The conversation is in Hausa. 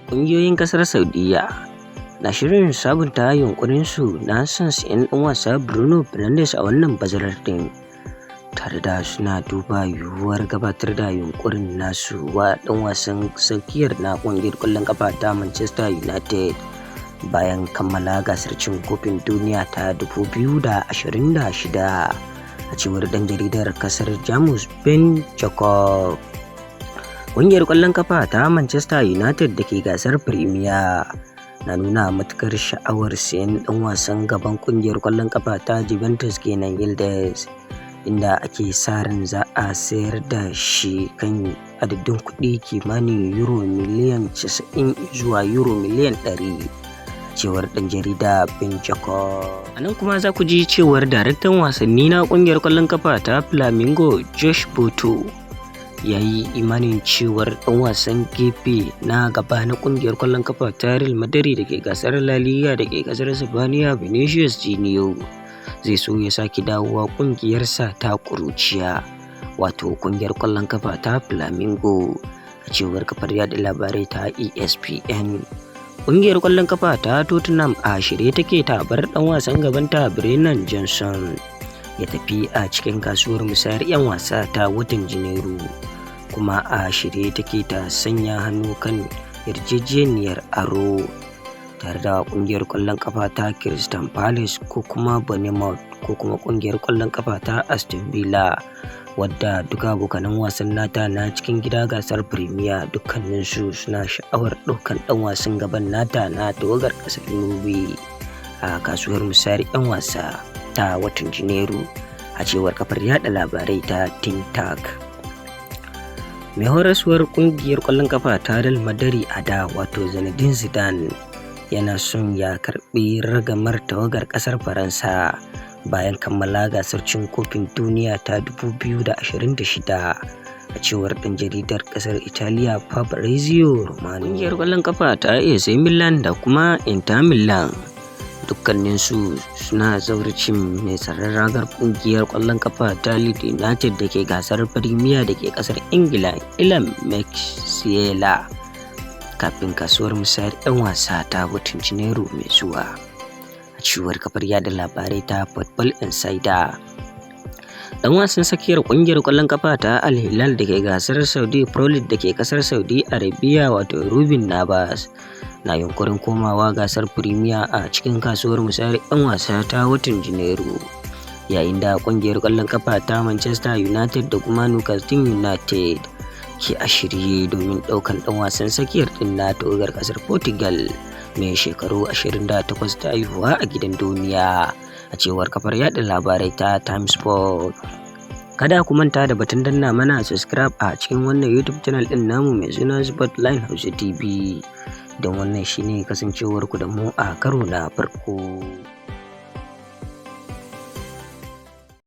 Ƙungiyoyin ƙasar Saudiyya na shirin sabunta yunƙurinsu na son sayen ɗan wasa Bruno Fernandes a wannan bazarar ɗin, tare da suna duba yiwuwar gabatar da yunƙurin nasu wa ɗan wasan tsakiyar na ƙungiyar ƙwallon ƙafa ta Manchester United bayan kammala gasar cin kofin duniya ta 2026, a cewar ɗan jaridar ƙasar Jamus Ben Jacob. Ƙungiyar ƙwallon ƙafa ta Manchester United da ke gasar Premier na nuna matuƙar sha'awar sayen ɗan wasan gaban ƙungiyar ƙwallon ƙafa ta Juventus Kenan Yildiz, inda ake sa ran za a sayar da shi kan adadin kuɗi kimanin Euro miliyan 90 zuwa Euro miliyan 100, cewar ɗan jarida Ben Jacob. A nan kuma za ku ji cewar daraktan wasanni na ƙungiyar ƙwallon ƙafa ta Flamengo, Josh Boto, ya yi imanin cewar ɗan wasan gefe na gaba na ƙungiyar ƙwallon ƙafa ta Real Madrid da ke gasar La Liga da ke ƙasar Sipaniya, Vinicius Junior, zai so ya sake dawowa ƙungiyarsa ta ƙuruciya, wato ƙungiyar ƙwallon ƙafa ta Flamengo, a cewar kafar yaɗa labarai ta ESPN. Ƙungiyar ƙwallon ƙafa ta Tottenham a shirye take ta bar ɗan wasan gabanta Brennan Johnson ya tafi a cikin kasuwar musayar 'yan wasa ta watan Janairu, kuma a shirye take ta sanya hannu kan yarjejeniyar aro tare da ƙungiyar ƙwallon ƙafa ta Crystal Palace ko kuma Bournemouth ko kuma ƙungiyar ƙwallon ƙafa ta Aston Villa, wadda duka abokanan wasan nata na cikin gida gasar Premier dukkaninsu suna sha'awar ɗaukan ɗan wasan gaban nata na tawagar ƙasar Norway a kasuwar musayar 'yan wasa ta watan Janairu, a cewar kafar yada labarai ta TikTok. Mai horaswar kungiyar ƙwallon kafa ta Real Madrid a da, wato Zinedine Zidane, yana son ya karbi ragamar tawagar ƙasar Faransa bayan kammala gasar cin kofin duniya ta 2026, a cewar ɗan jaridar ƙasar Italiya Fabrizio Romano. Ƙungiyar ƙwallon kafa ta AC Milan da kuma Inter Milan dukkaninsu suna zawarcin mai tsaron ragar kungiyar ƙwallon kafa ta Leeds United da ke gasar Premier da ke ƙasar Ingila, Illan Meslier, kafin kasuwar musayar 'yan wasa ta watan Janairu mai zuwa, a cewar kafar yada labarai ta Football Insider. Dan wasan tsakiyar kungiyar ƙwallon kafa ta Al Hilal da ke gasar Saudi Pro League da ke kasar Saudi Arabia, wato Ruben Neves, na yunkurin komawa gasar Premier a cikin kasuwar musayar 'yan wasa ta watan Janairu, yayin da kungiyar ƙwallon kafa ta Manchester United da kuma Newcastle United ke a shirye domin ɗaukan ɗan wasan tsakiyar ɗin na tawagar ƙasar Portugal mai shekaru 28 ta haihuwa a gidan duniya, a cewar kafar yada labarai ta Times Sport. Kada ku manta da batun danna mana subscribe a cikin wannan YouTube channel ɗin namu mai suna Spotlight Hausa TV. Don wannan shine kasancewar ku da mu a karo na farko.